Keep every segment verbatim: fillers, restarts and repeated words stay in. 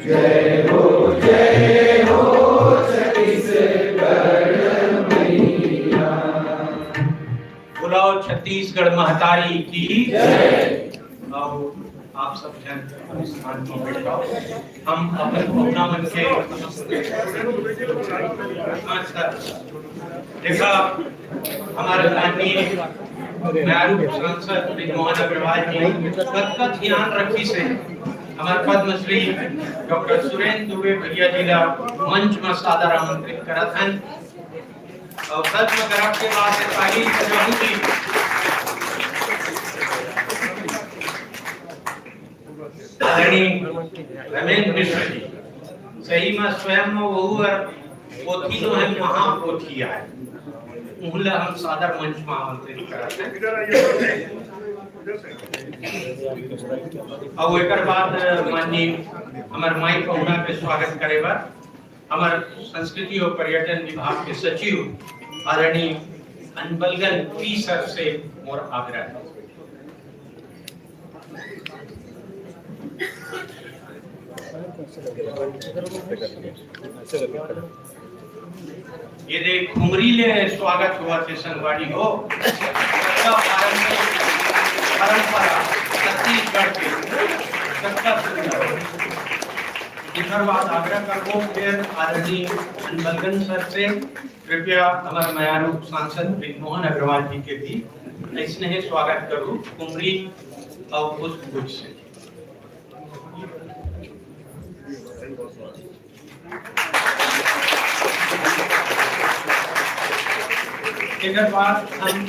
जय हो, जय हो छत्तीसगढ़ मैया। बोलो छत्तीसगढ़ महतारी की जय। आओ, आप सब जन स्थान पर बैठो। हम अपन भावना मन के, हाँ सर, देखा, हमारे माननीय मयारू सांसद बृजमोहन अग्रवाल जी कतका ध्यान रखिस हे। हमारे पद्मश्री डॉक्टर सुरेंद्र दुबे भैया जी ला मंच में सादर आमंत्रित करत हन। और सच में गरब के बात है, ताली बजाऊ जी। आदरणीय रमेश मिश्र जी, सही में स्वयं में वो और पोथी जो है, महापोथी आए, उहला हम सादर मंच में आमंत्रित करत हैं। और एकर बाद माननीय हमारे माई पहुना के स्वागत करे बर हमारे संस्कृति और पर्यटन विभाग के सचिव आदरणीय अनबलगन पी सर से मोर आग्रह है। ये देख, खुमरी ले स्वागत होवत हे संगवारी हो। सबका पारंपरिक परंपरा छत्तीसगढ़ के, सबका सुंदर। एकर बाद आग्रह करबो फिर आदरणीय अनबलगन सर से, कृपया हमारे मयारू सांसद बृजमोहन अग्रवाल जी के भी ऐसने ही स्वागत करूँ खुमरी और पुष्प गुच्छ से। एकर बाद हम,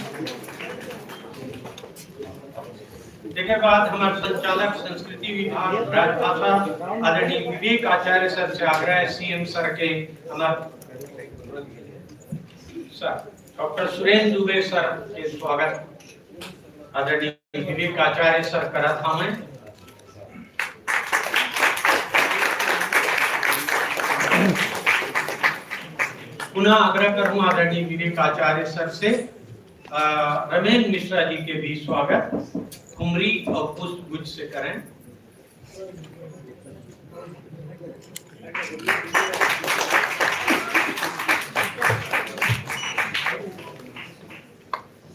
एकर बाद हमारे संचालक संस्कृति विभाग राजभाषा आदरणीय विवेक आचार्य सर से आग्रह है, सीएम सर के हमारे sir doctor Surendra Dubey sir के स्वागत आदरणीय विवेक आचार्य सर करत हवं। पुनः आग्रह करूं आदरणीय विवेक आचार्य सर से, अ, रमेन मिश्रा जी के भी स्वागत खुमरी और पुष्प गुच्छ से करें।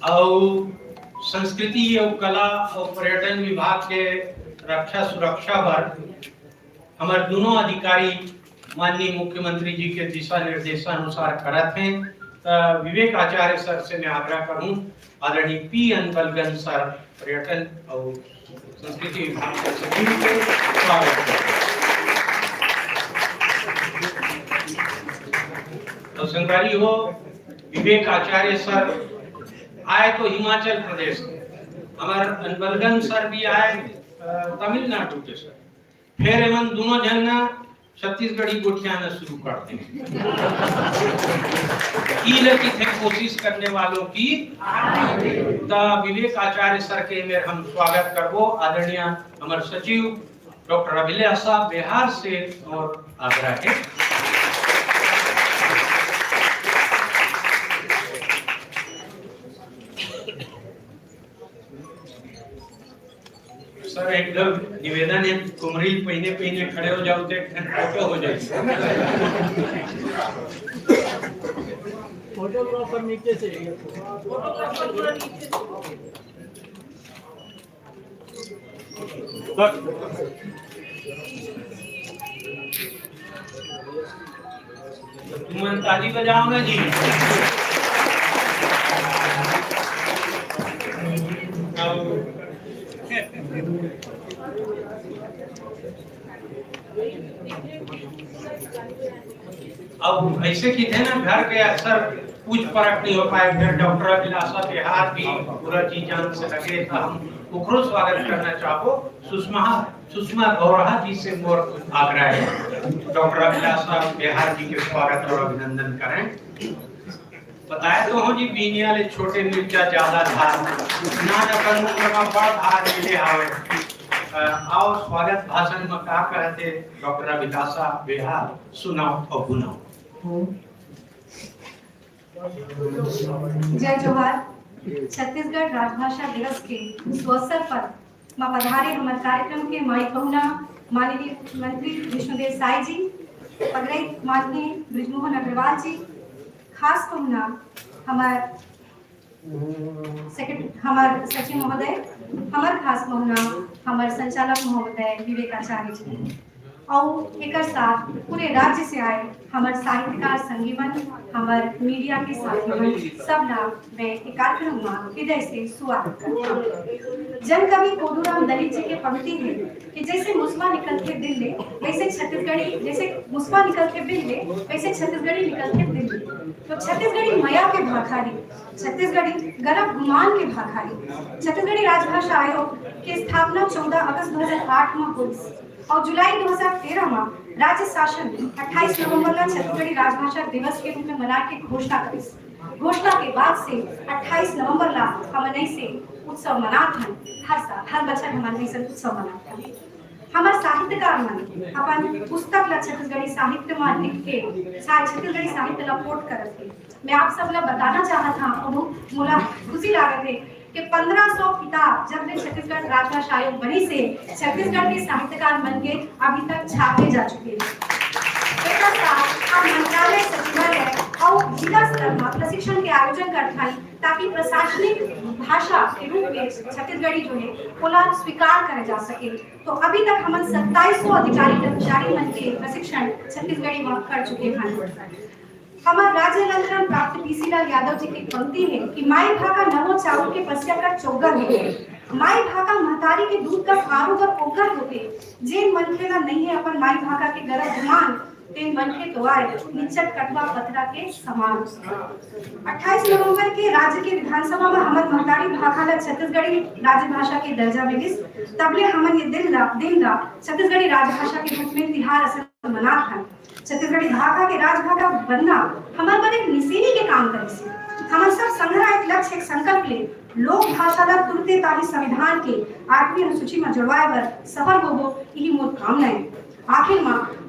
अउ संस्कृति अउ कला अउ पर्यटन विभाग के रक्षा सुरक्षा बर हमर दुनों अधिकारी माननीय मुख्यमंत्री जी के दिशा निर्देशानुसार करत हें। त विवेक आचार्य सर से मैं आग्रह करूं, आदरणीय पी अनबलगन सर पर्यटन अउ संस्कृति विभाग के सचिव के स्वागत करते हैं। तो संगवारी हो, विवेक आचार्य सर आए तो हिमाचल प्रदेश के, हमार अनबलगन सर भी आए, अ, तमिलनाडु के सर। फिर एमन दोनों झन ना छत्तीसगढ़ी गोठियाना शुरू कर दे। ई लगी थे कोशिश करने वालों की। त विवेक आचार्य सर के मेर हम स्वागत करबो, आदरणीय हमर सचिव डॉक्टर अभिलाषा बेहार से और आग्रह है। सर, एकदम निवेदन है, कुमरी पहिने पहिने खड़े हो जाओ तो एक ठन फोटो हो जाए। फोटोग्राफर नीचे से। तुमन ताली बजाओ ना जी। अब ऐसे की थे ना, घर के अक्सर पूछ परख नहीं हो पाए, फिर डॉक्टर अभिलाषा बेहार भी पूरा जी जान से लगे, तो हम ओकरो स्वागत करना चाहबो। सुषमा, सुषमा गौरहा जी से मोर आग्रह है, डॉक्टर अभिलाषा बेहार जी के स्वागत और अभिनंदन करें। बताए तो हो जी, बिहिनिया ले छोटे मिर्चा ज्यादा धार, नान अकन उम्र में बड़ धार मिले हावे। अ, आओ, स्वागत भाषण में का कहते डॉक्टर अभिलाषा बेहार, सुनाओ और गुनाओ। जय जोहार। छत्तीसगढ़ राजभाषा दिवस के शुभ अवसर पर मा पधारे हमर कार्यक्रम के माई पहुना माननीय मुख्यमंत्री विष्णुदेव साय जी, पगरई माननीय बृजमोहन अग्रवाल जी, खास पहुना हमर सेक्रेटरी, हमर सचिव महोदय, हमर खास पहुना हमर संचालक महोदय विवेकाचार्य जी, अउ एकर साथ पूरे राज्य से आए हमर साहित्यकार संगी मन, हमर मीडिया के साथी मन, सब ला मैं ए कार्यक्रम मा हृदय से स्वागत करत हूँ। जन कवि कोदूराम दलित जी के पंक्ति हे कि जैसे मुसवा निकलथे दिल ले, वैसे छत्तीसगढ़ी, जैसे मुसवा निकलथे बिल ले, वैसे छत्तीसगढ़ी निकलथे दिल ले। तो छत्तीसगढ़ी मया के भाखारी, छत्तीसगढ़ी गरब गुमान के भाखारी, छत्तीसगढ़ी राजभाषा आयोग के स्थापना चौदह अगस्त दो हज़ार आठ में होइस। अउ जुलाई दो हज़ार तेरह म राज्य शासन अट्ठाईस नवंबर ला छत्तीसगढ़ी राजभाषा दिवस के रूप में मनाए के घोषणा करिस। घोषणा के बाद से अट्ठाईस नवंबर ला हमन ऐसे उत्सव मनात हन। हर साल, हर बछर हमन ऐसे उत्सव मनात हन। हमर साहित्यकार मन अपन पुस्तक ला छत्तीसगढ़ी साहित्य म लिख के सा-, छत्तीसगढ़ी साहित्य ला पोट करत हे। मैं आप सब ला बताना चाहत हूँ, बहुत मोला खुशी लागत हे कि पन्द्रह सौ किताब जब ले छत्तीसगढ़ राजभाषा आयोग बनिस हे, छत्तीसगढ़ के साहित्यकार मन के अभी तक छापे जा चुके हे। एकर साथ हम मंत्रालय, सचिवालय अउ जिला स्तर म प्रशिक्षण के आयोजन करत हन, ताकि प्रशासनिक भाषा के रूप में छत्तीसगढ़ी जो हे, ओला स्वीकार करे जा सके। तो अभी तक हमन सत्ताईस सौ अधिकारी कर्मचारी मन के प्रशिक्षण छत्तीसगढ़ी म कर चुके हन। हमर राज्य अलंकरण प्राप्त पीसी लाल यादव जी के पंक्ति हे कि माई भाखा नवो चाउर के पसिया कर चौगर होथे। माई भाखा महतारी के दूध कस आरो बर ओकर होथे। जेन मनखे ला नइ हे अपन माई भाखा के गरब गुमान, तेन मनखे तो आय निच्चट कटवा पथरा के समान। अट्ठाईस नवंबर के राज्य के विधानसभा म हमर महतारी भाखा ला छत्तीसगढ़ी राजभाषा के दर्जा मिलिस। तब ले हमन ये दिन ला, दिन ला छत्तीसगढ़ी राजभाषा के रूप में तिहार असन मनात हन। छत्तीसगढ़ी भाखा के राजभाखा बनना हमर बर एक निसेनी के काम करिस हे। हमन सब संघरा एक लक्ष्य, एक संकल्प ले लोक भाषा ला तुरते ताही संविधान के आठवीं अनुसूची म जोड़वाए बर सफल होबो, इही मोर कामना हे। आखिर म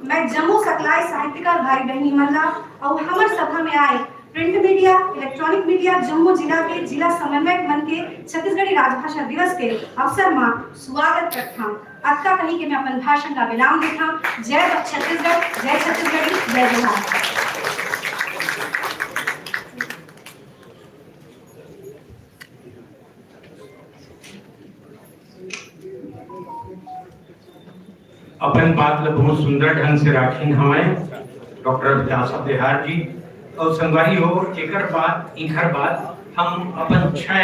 मैं जम्मो सकलाय साहित्यकार भाई बहिनी मन ला अउ हमर सभा में आए प्रिंट मीडिया, इलेक्ट्रॉनिक मीडिया, जम्मो जिला के जिला समन्वयक मन के छत्तीसगढ़ी राजभाषा दिवस के अवसर म स्वागत करथंव। अतका कही के मैं अपन भाषण ला विराम देथंव। जय छत्तीसगढ़, जय छत्तीसगढ़ी, जय जोहार। अपन बात ल बहुत सुंदर ढंग से राखिन हवय डॉक्टर व्यास बिहार जी। और संगवारी हो, एकर बाद, इखर बाद हम अपन छह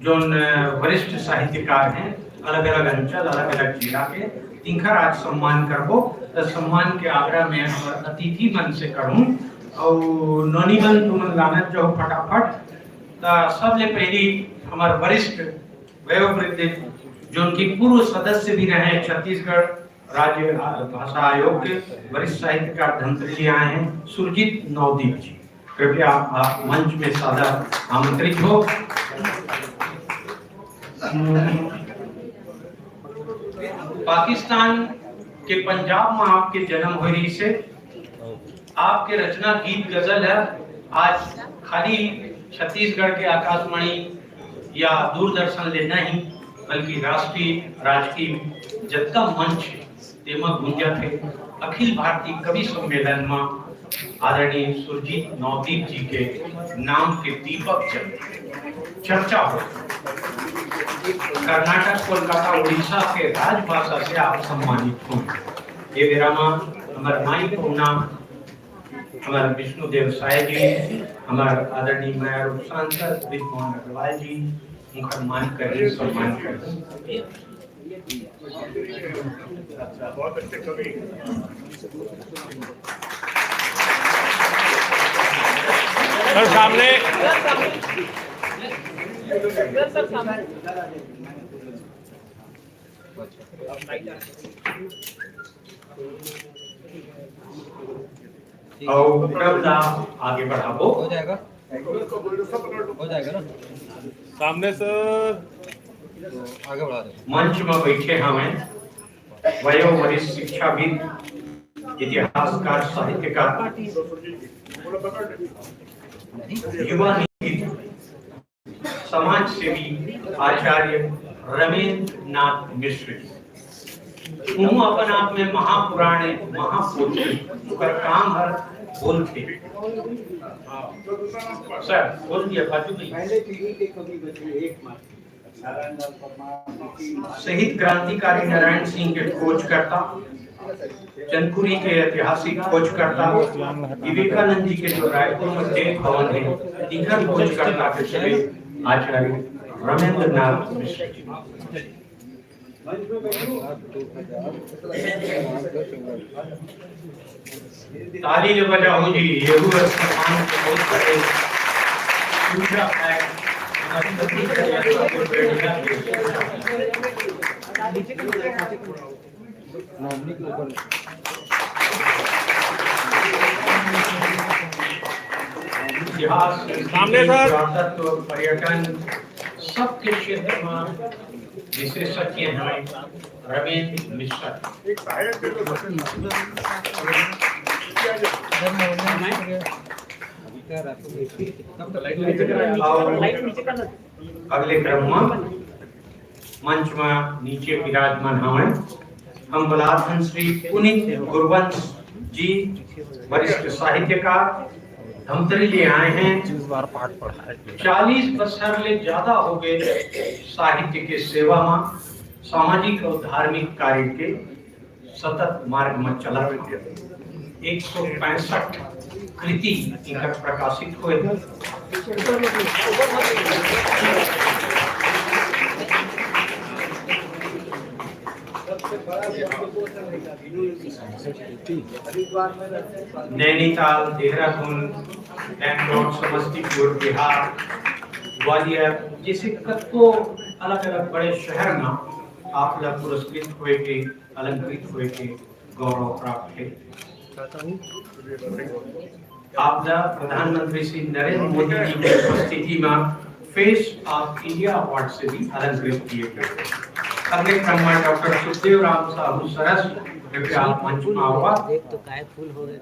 जोन, अ, वरिष्ठ साहित्यकार हैं, अलग-अलग अंचल, अलग-अलग जिला के, तिंखर आज सम्मान करबो। त सम्मान के आग्रह मैं हमर अतिथि मन से करूं, और नोनी मन तुमन लानत जाओ फटाफट। त सबले पहली हमर वरिष्ठ वयोवृद्ध, जोन की पूर्व सदस्य भी रहे छत्तीसगढ़ राज्य भाषा आयोग के, वरिष्ठ साहित्यकार धमतरी जी आए हैं, सुरजीत नवदीप जी। कृपया आप मंच में सादर आमंत्रित हो। पाकिस्तान के पंजाब में आपके जन्म होए रहिस हे। आपके रचना गीत गजल हे, आज खाली छत्तीसगढ़ के आकाशवाणी या दूरदर्शन ले नहीं, बल्कि राष्ट्रीय, राजकीय जतका मंच हे, तेमा गूंजत हे। अखिल भारतीय कवि सम्मेलन म आदरणीय सुरजीत नवदीप जी के नाम के दीपक जल, चर्चा हो। कर्नाटक, कोलकाता, उड़ीसा के राजभाषा से आप सम्मानित हो। ये बेरा म हमर माई पहुना, हमर विष्णुदेव साय जी, हमर आदरणीय मया रूप सांसद बृजमोहन अग्रवाल जी, उनकर मान करिए, सम्मान करिए। सर, सामने। और क्रम ला आगे बढ़ाबो। हो जाएगा, हो जाएगा ना। सामने से तो आगे बढ़ा दे। मंच में बैठे हमें वयो वरिष्ठ शिक्षाविद, इतिहासकार, साहित्यकार, युवा नीति, समाज सेवी आचार्य रमेंद्र नाथ मिश्र जी। उहू अपन आप में महापुराण हे, महापोथी, ओकर काम हर बोलथे। सर, बोल दिया, बाजू में। पहले पीढ़ी के कवि बचे एकमात्र। शहीद क्रांतिकारी नारायण सिंह के खोजकर्ता, चंदखुरी के ऐतिहासिक खोजकर्ता, विवेकानंद जी के जो रायपुर में टेक भवन हे, इकर खोजकर्ता के श्री आचार्य रमेंद्र नाथ मिश्र जी। ताली ले बजाओ जी, ये हुआ सम्मान के बहुत बड़े पूजा है। हमारी छत्तीसगढ़ या तो कोई बैठेगा। इतिहास, सामने सर। पुरातत्व, पर्यटन, सबके क्षेत्र में विशेषज्ञ हैं रमेंद्र मिश्रा। और अगले क्रम में मंच में नीचे विराजमान हवं, हम बुलात हन श्री पुनीत गुरुवंश जी, वरिष्ठ साहित्यकार, धमतरी ले आए हैं। इस बार पाठ पढ़ा है। चालीस बछर ले ज्यादा हो गए साहित्य के सेवा में, सामाजिक और धार्मिक कार्य के सतत मार्ग में चलत हे। एक सौ पैंसठ कृति इनकर प्रकाशित हुए। नैनीताल, देहरादून, बेंगलोर, समस्तीपुर, बिहार, ग्वालियर जैसे कतको अलग-अलग बड़े शहर में आप ला पुरस्कृत होए के, अलंकृत होए के गौरव प्राप्त हे। आप ला प्रधानमंत्री श्री नरेंद्र मोदी जी की उपस्थिति में Face of India Award से भी अलंकृत किए गए। अगले क्रम में डॉक्टर सुखदेव राम साहू सरस, कृपया आप मंच में आवा। देख तो काय फूल हो गए।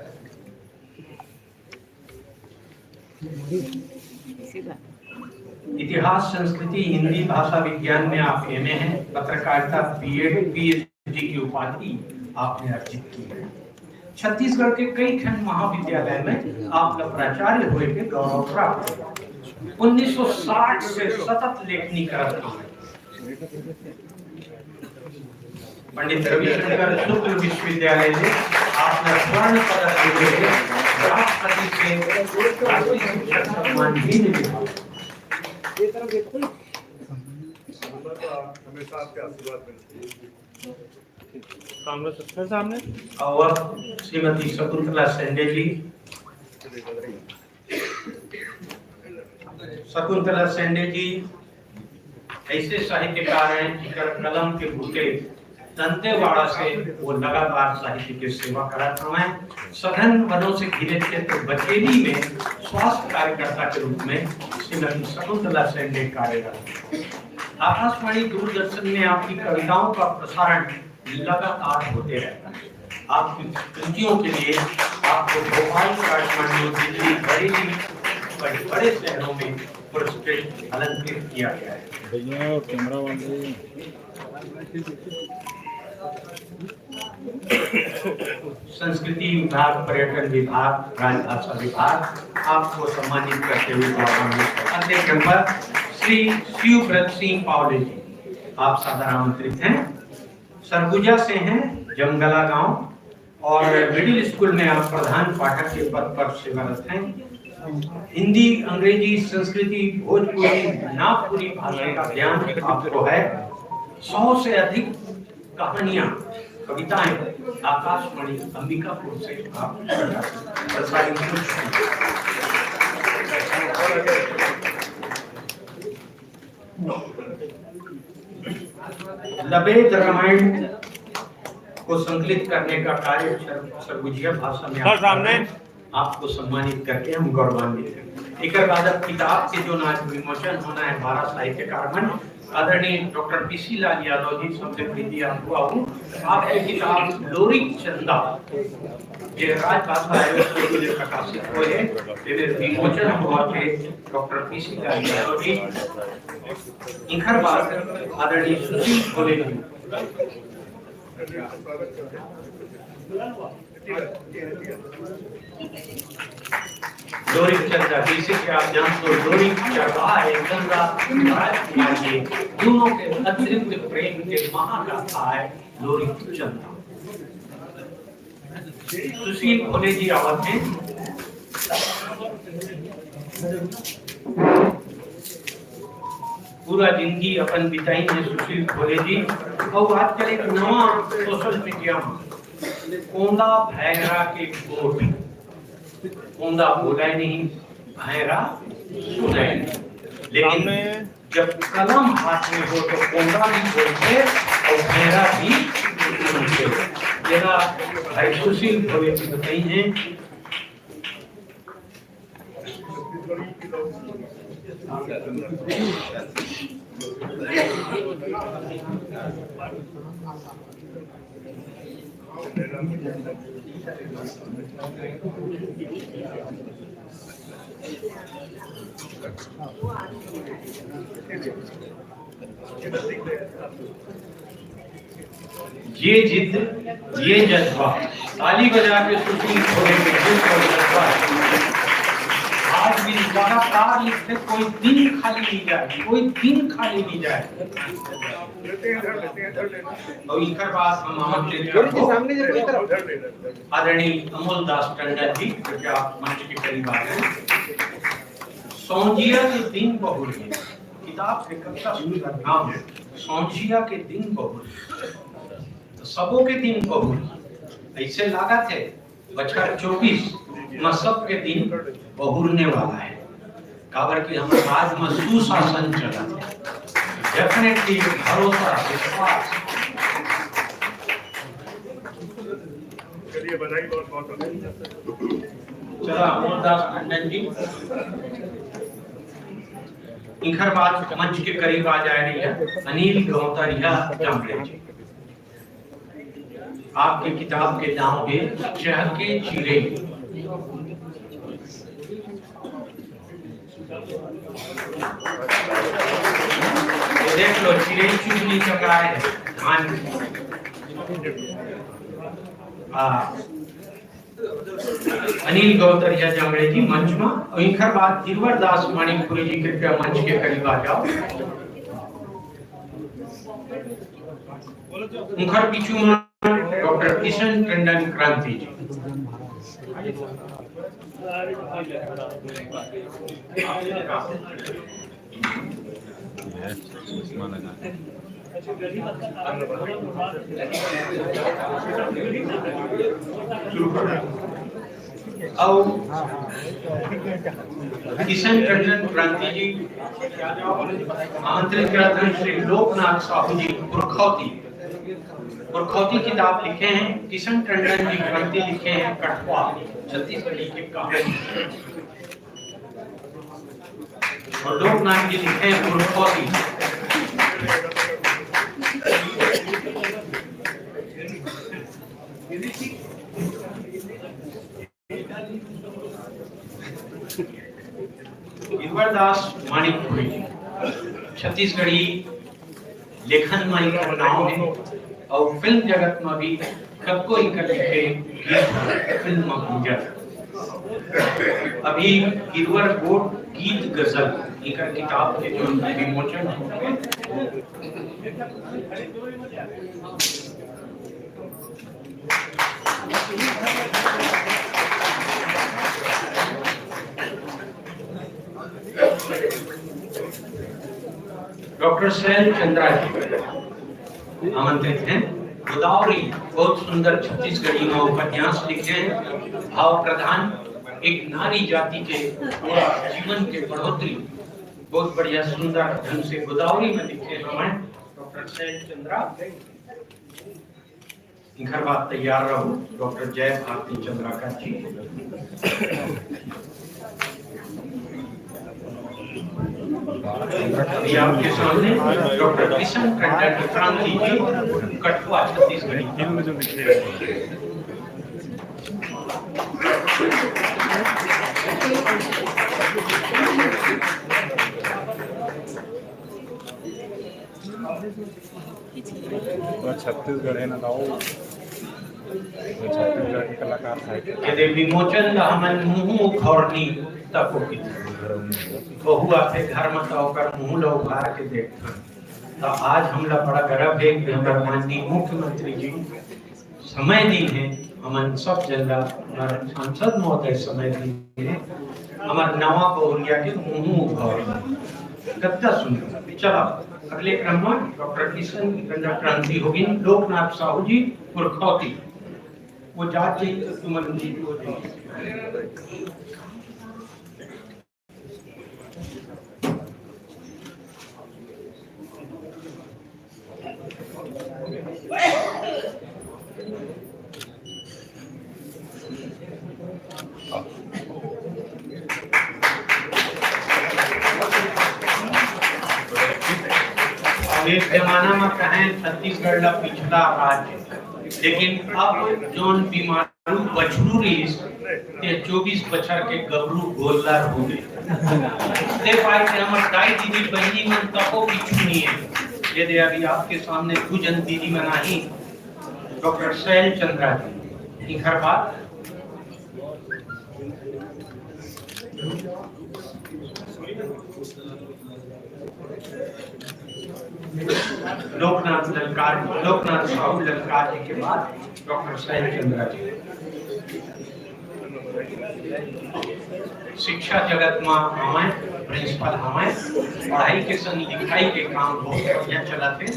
इतिहास, संस्कृति, हिंदी भाषा विज्ञान में आप एमए हैं, पत्रकारिता बीएड, पीएचडी की उपाधि आपने अर्जित की है। छत्तीसगढ़ के कई ठन महाविद्यालय में आप प्राचार्य होए के गौरव प्राप्त है। उन्नीस सौ साठ से सतत लेखनी करत हवं। पंडित रविशंकर शुक्ल विश्वविद्यालय से आपने स्वर्ण पदक मिले हैं। राष्ट्रपति से राष्ट्रीय शिक्षक सम्मान भी मिले हैं। हमेशा आपके आशीर्वाद मिलते हैं। सामने, सबसे सामने। और श्रीमती शकुंतला शेंडे जी। शकुंतला शेंडे जी ऐसे साहित्यकार हैं जिनकर कलम के बूते दंतेवाड़ा से वो लगातार साहित्य की सेवा करत हवं। सघन वनों से घिरे क्षेत्र बचेली में स्वास्थ्य कार्यकर्ता के रूप में श्रीमती शकुंतला शेंडे कार्यरत हैं। आकाशवाणी दूरदर्शन में आपकी कविताओं का प्रसारण लगातार होते रहता है। आपकी कृतियों के लिए आपको भोपाल, काठमांडू, दिल्ली, बरेली, बड़े बड़े शहरों में पुरस्कृत, अलंकृत किया गया है। भैया, कैमरा बंद है। संस्कृति विभाग, पर्यटन विभाग, राजभाषा विभाग आपको सम्मानित करते हुए गौरवान्वित है। अगले क्रम पर श्री शिवव्रत सिंह पावले जी, आप सादर आमंत्रित हैं। सरगुजा से हैं, जमगला गांव, और मिडिल स्कूल में आप प्रधान पाठक के पद पर सेवारत हैं। हिंदी, अंग्रेजी, संस्कृति, भोजपुरी, नागपुरी भाषा का ज्ञान आपको है। सौ से अधिक कहानियां, कविताएं आकाशवाणी अंबिकापुर से आप प्रसारित हो चुकी हैं। लबेद रामायण को संकलित करने का कार्य सर-, सरगुजिया भाषा में सर, आप कर रहे हैं। आपको सम्मानित करके हम गौरवान्वित हैं। एकर बाद अब किताब के जो आज विमोचन होना है, बारह साहित्यकार मन, आदरणीय डॉक्टर पीसी लाल यादव जी, सबसे प्रीति आप हुआ हूँ, आपकी किताब लोरिक चंदा, ये राजभाषा आयोग के लिए प्रकाशित हुए हैं, ये विमोचन हुआ के डॉक्टर पीसी लाल यादव जी इखर बाद आदरणीय सुशील भोले जी। लोरिक चंदा, जैसे कि आप जानते हो, लोरिक चंदा है चंदा राजकुमार के दोनों के अतृप्त प्रेम के महागाथा है लोरिक चंदा। सुशील भोले जी आवत हे। पूरा जिंदगी अपन बिताइन हे सुशील भोले जी। अउ आजकल एक नवा सोशल मीडिया में कोंदा भैरा के गोठ, कोंदा बोले नहीं, भैरा सुने नहीं। लेकिन जब कलम हाथ में हो तो कोंदा भी बोलथे अउ भैरा भी सुनथे। जेला भाई सुशील भोले जी बताइन हे। ये जिद, ये जज्बा, ताली बजा के सुशील भोले के जिद और जज्बा। आज भी लगातार लिखते, कोई दिन खाली नहीं जाए, कोई दिन खाली नहीं जाए। अउ इखर बाद हम आमंत्रित करबो आदरणीय अमोल दास टंडन जी, कृपया मंच के करीब आ जाए। सौंजिया के दिन बहुरिया, किताब के कतका सुंदर नाम हे, सौंजिया के दिन बहुरिया। तो सबो के दिन बहुरिया, ऐसे लागत हे बछर चौबीस म सबके दिन बहुरने वाला हे, काबर कि हमर राज म सुशासन चलत हे। Definitely भरोसा, विश्वास। चलिए, बधाई, बहुत बहुत धन्यवाद। चला, अमोल दास टंडन जी, इखर बाद मंच के करीब आ जाए रहिया अनिल गौतरिया जामड़े जी। आपके किताब के नाम हे चहके चिरई। ये देख लो, चिरई चुग नहीं सका है धान। हाँ, अनिल गौतरिया जामड़े जी मंच में, अउ इखर बाद गिरवर दास मानिकपुरी जी कृपया मंच के करीब आ जाओ। उखर पीछू में डॉक्टर किशन टंडन क्रांति जी। अउ किशन टंडन क्रांति जी आमंत्रित करत हन श्री लोकनाथ साहू जी पुरखौती। पुरखौती किताब लिखे हैं किशन टंडन जी, क्रांति लिखे हैं कठुआ, छत्तीसगढ़ी के कहानी। अउ लोकनाथ जी लिखे हैं पुरखौती। गिरवर दास मानिकपुरी जी, छत्तीसगढ़ी लेखन म इखर नाव हे अउ फिल्म जगत म भी कतको इखर लिखे गीत फिल्म म गूंजत। अभी गिरवर गोठ गीत गजल इखर किताब के जो विमोचन हे, डॉक्टर शैल चंद्रा जी आमंत्रित हैं। गोदावरी बहुत सुंदर छत्तीसगढ़ी में उपन्यास लिखे हैं, भाव प्रधान, एक नारी जाति के पूरा जीवन के बढ़ोतरी बहुत बढ़िया सुंदर ढंग से गोदावरी में लिखे हमें डॉक्टर शैल चंद्रा। इखर बाद तैयार रहो डॉक्टर जय भारती चंद्राकर जी। अभी आपके सामने डॉक्टर किशन टंडन क्रांति जी, कठुआ, छत्तीसगढ़ी। तो छत्तीसगढ़ है ना, तो वो छत्तीसगढ़ के कलाकार है। यदि विमोचन ला हमन मुंह उघार नी, तको किथे। बहू आथे घर में, तो ओकर मुंह ला उघार के देखथन। तो आज हमला बड़ा गर्व है कि हमारे माननीय मुख्यमंत्री जी समय दिन है, हमन सब जन ला, हमारे सांसद महोदय समय दिन है, हमारे नवा बहुरिया के मुंह उघार। कत्ता सुंदर। चला, अगले क्रम में डॉक्टर किशन, डॉक्टर क्रांति होगी, लोकनाथ साहू जी, पुरखौती। वो जात जी, तो तुमन जी को दे। अब एक जमाना में कहें छत्तीसगढ़ ला पिछड़ा राज्य, लेकिन अब जोन बीमारू बछरू रहिस, ते चौबीस बछर के गबरू गोल्लर हो गए। ते पाए के हमर दाई दीदी बहिनी मन तको पीछू नहीं है। ये दे अभी आपके सामने दू जन दीदी मन आही, डॉक्टर शैल चंद्रा जी, इनकर बात। लोकनाथ ललकार, लोकनाथ साहू ललकार जी के बाद डॉक्टर शैल चंद्रा जी। शिक्षा जगत में हमें प्रिंसिपल हमें पढ़ाई के संग लिखाई के काम बहुत बढ़िया चलत हे।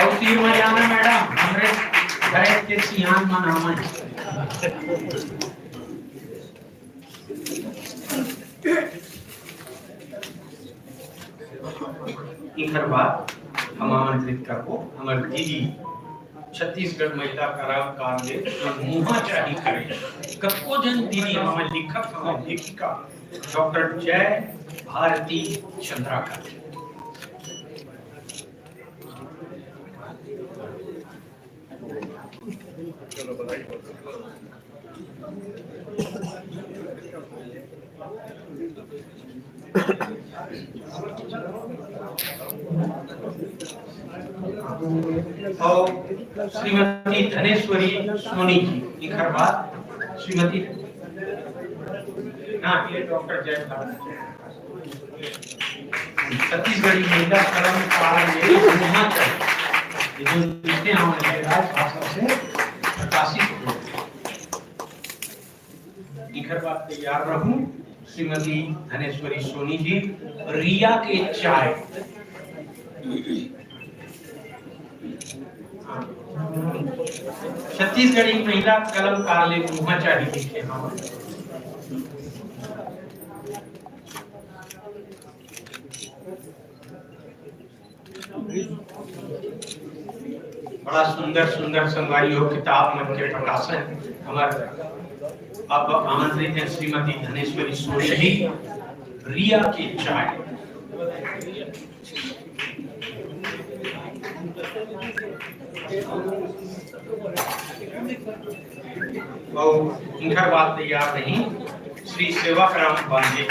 अउ तीर में जाना मैडम, हमरे घर के सियान मन आवन। इखर बाद हम आमंत्रित करबो हमर दीदी छत्तीसगढ़ महिला कलाकार ले मुहा चाही करे। कतको जन दीदी हमर लिखक, हमर लेखिका डॉक्टर जय भारती चंद्राकर। और श्रीमती धनेश्वरी सोनी जी, इखर बाद श्रीमती, हाँ, ये डॉक्टर जय भारती। छत्तीसगढ़ी महिला कलमकार ले मुहा चाही। ये जो लिखे हैं, उनके राजभाषा से प्रकाशित हुए। इखर बाद तैयार रहूं, श्रीमती धनेश्वरी सोनी जी, रिया के चाय। छत्तीसगढ़ी महिला कलमकार ले मुहा चाही लिखे हवय। बड़ा सुंदर सुंदर संगवारी हो किताब मन के प्रकाशन हमर अब आमंत्रित हैं श्रीमती धनेश्वरी सोनी जी, रिया के चाय। अउ इनकर बात तैयार रही श्री सेवक राम पांडे।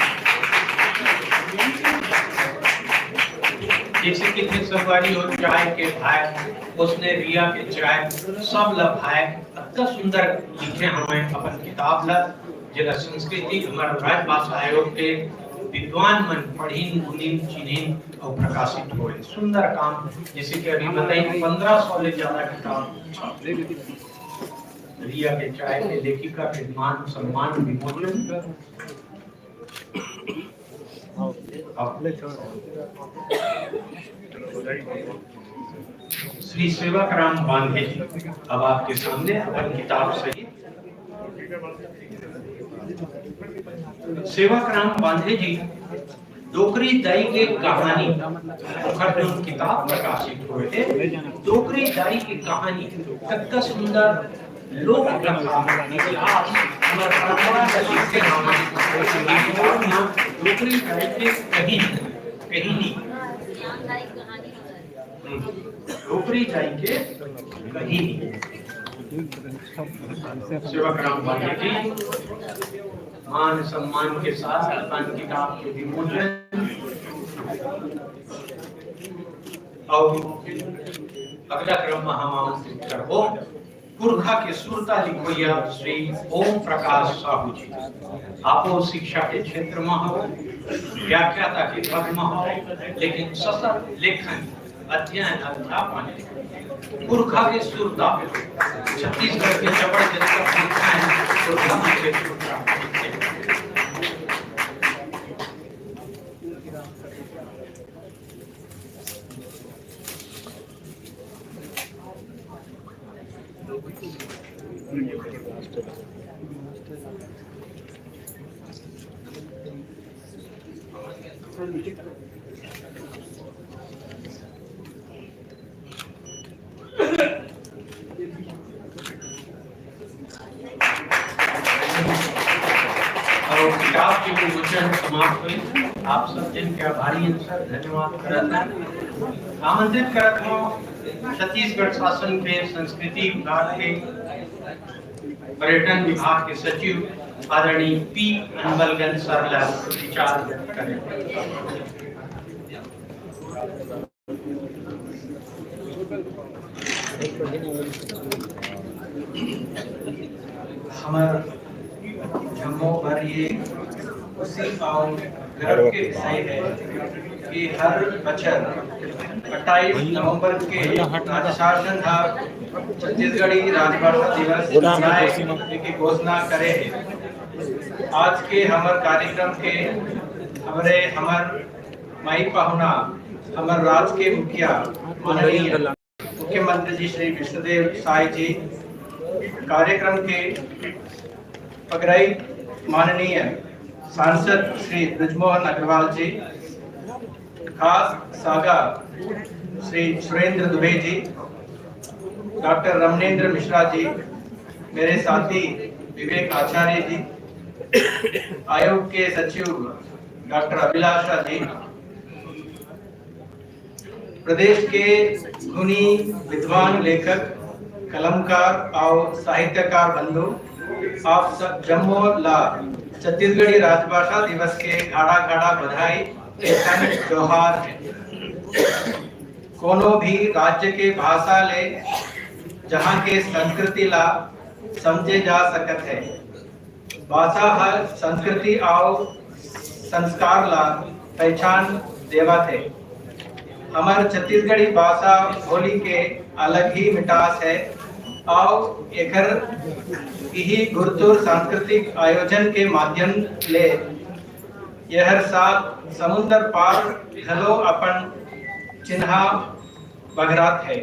जैसे कि फिर संगवारी हो चाय के भाई, उसने रिया के चाय, सब ला भाई, अतना सुंदर लिखे हमें अपन किताब ला, जेला संस्कृति हमर राजभाषा आयोग के विद्वान मन पढ़िन, गुनिन, चिन्हिन अउ प्रकाशित होए। सुंदर काम, जैसे कि अभी बताई, पंद्रह सौ ले ज्यादा किताब छापे। रिया के चाय के लेखिका के मान सम्मान विमोचन। श्री सेवक राम बांधे जी अब आपके सामने अपन किताब सहित। सेवक राम बांधे जी डोकरी दाई के कहानी, ओखर जो किताब प्रकाशित होए हे, डोकरी दाई के कहानी, कतका सुंदर लोक कथा, इतिहास, हमर परंपरा के लिखे हवय। ये किताब म डोकरी दाई के कहिनी, कहिनी, हम्म, डोकरी दाई के कहिनी। सेवक राम पांडे जी मान सम्मान के साथ अपन किताब के विमोचन और अगला क्रम में हम आमंत्रित करबो पुरखा के सुरता लिखोइया श्री ओम प्रकाश साहू जी। आपो शिक्षा के क्षेत्र में हो, व्याख्याता के पद में हो, लेकिन सतत लेखन, अध्ययन, अध्यापन, पुरखा के सुरता, छत्तीसगढ़ के जबरदस्त पुरखा है, पुरखा के सुरता। और किताब के विमोचन समाप्त हुई। आप सब जन के आभारी हैं सर, धन्यवाद करत हैं। आमंत्रित करत हूँ छत्तीसगढ़ शासन के संस्कृति विभाग के पर्यटन विभाग के सचिव आदरणीय पी अनबलगंज सर ला विचार व्यक्त करें। हमर जम्मो बर ये खुशी और गर्व के विषय है कि हर बछर अट्ठाईस नवंबर के राज्य शासन हा छत्तीसगढ़ी राजभाषा दिवस मनाए के घोषणा करे है। आज के हमर कार्यक्रम के हमरे हमर माई पाहुना, हमर राज के मुखिया माननीय मुख्यमंत्री जी श्री विष्णुदेव साय जी, कार्यक्रम के पगराई माननीय सांसद श्री ब्रजमोहन अग्रवाल जी, खास सागा श्री सुरेंद्र दुबे जी, डॉक्टर रमनेंद्र मिश्रा जी, मेरे साथी विवेक आचार्य जी, आयोग के सचिव डॉक्टर अभिलाषा जी, प्रदेश के गुणी विद्वान लेखक, कलमकार और साहित्यकार बंधु, आप सब जम्मो ला छत्तीसगढ़ी राजभाषा दिवस के घाड़ा घाड़ा बधाई के संग जोहार है। कोनो भी राज्य के भाषा ले जहाँ के संस्कृति ला समझे जा सकत है। भाषा हर संस्कृति और संस्कार ला पहचान देवत है। हमर छत्तीसगढ़ी भाषा बोली के अलग ही मिठास है और एकर इही गुरतुर सांस्कृतिक आयोजन के माध्यम ले एहर साल समुंदर पार घलो अपन चिन्हा बघरात है।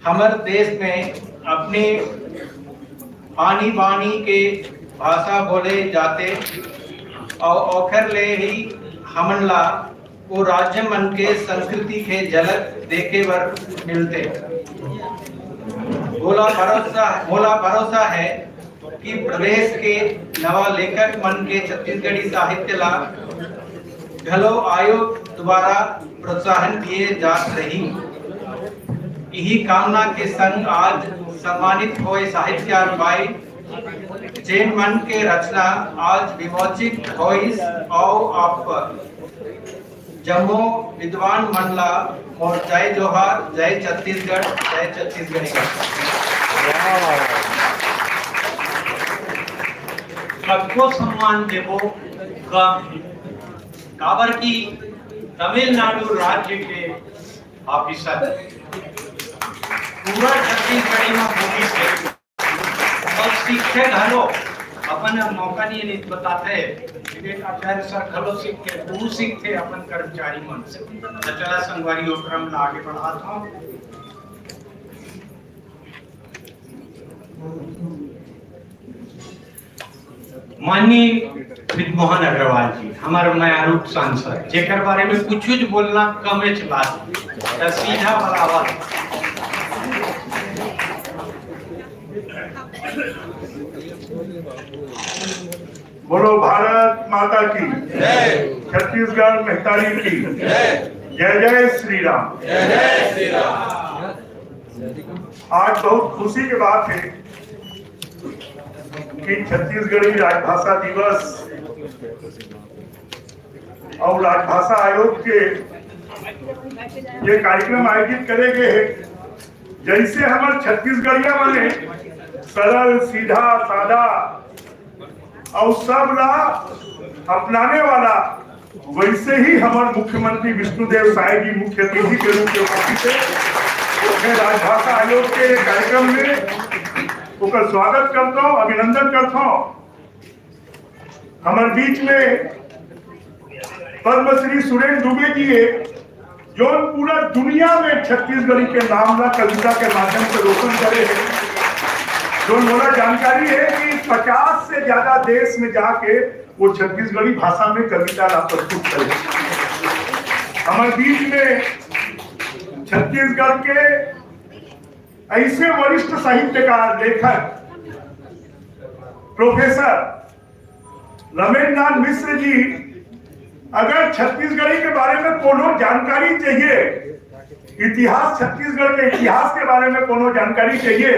हमर देश में अपने आनी बानी के भाषा बोले जाते और ओखर ले ही हमन ला वो राज्य मन के संस्कृति के झलक देखे बर मिलते। मोला भरोसा, मोला भरोसा है कि प्रदेश के नवा लेखक मन के छत्तीसगढ़ी साहित्य ला घलो आयोग द्वारा प्रोत्साहन दिए जात रही। इही कामना के संग आज सम्मानित होए साहित्यकार भाई, जेन मन के रचना आज विमोचित होइस, अउ आप जम्मो विद्वान मन ला मोर जय जोहार, जय छत्तीसगढ़, जय छत्तीसगढ़ी। सबको सम्मान देबो कम है, काबर कि तमिलनाडु राज्य के ऑफिसर पूरा छत्तीसगढ़ी में बोली से और सीखे घलो अपन मौका नहीं, नहीं बताते। विवेक आचार्य सर घलो सीखे, तू सीखे अपन कर्मचारी मन से। तो चला संगवारी, वो क्रम ला आगे बढ़ात हूँ। माननीय ब्रजमोहन अग्रवाल जी, हमारे मयारूप सांसद, जेकर बारे में कुछ कुछ बोलना कम च बात, तो सीधा बराबर। बोलो भारत माता की जय। छत्तीसगढ़ महतारी की जय। जय जय श्री राम। जय जय श्री राम। आज बहुत खुशी के बात है कि छत्तीसगढ़ी राजभाषा दिवस और राजभाषा आयोग के ये कार्यक्रम आयोजित करे गए हैं। जैसे हमर छत्तीसगढ़िया मन सरल, सीधा, सादा और सब ला अपनाने वाला, वैसे ही हमर मुख्यमंत्री विष्णुदेव साय जी मुख्य अतिथि के रूप में उपस्थित है। मैं राजभाषा आयोग के कार्यक्रम में ओकर स्वागत करता हूँ, अभिनंदन करता हूँ। हमर बीच में पद्मश्री सुरेंद्र दुबे जी है, जो पूरा दुनिया में छत्तीसगढ़ी के नाम ला कविता के माध्यम से रोशन करे हैं। जो मोला जानकारी है कि पचास से ज्यादा देश में जाके वो छत्तीसगढ़ी भाषा में कविता ला प्रस्तुत करे। हमर बीच में छत्तीसगढ़ के ऐसे वरिष्ठ साहित्यकार, लेखक, प्रोफेसर रमेश नाथ मिश्र जी, अगर छत्तीसगढ़ी के बारे में कोनो जानकारी चाहिए, इतिहास, छत्तीसगढ़ के इतिहास के बारे में कोनो जानकारी चाहिए,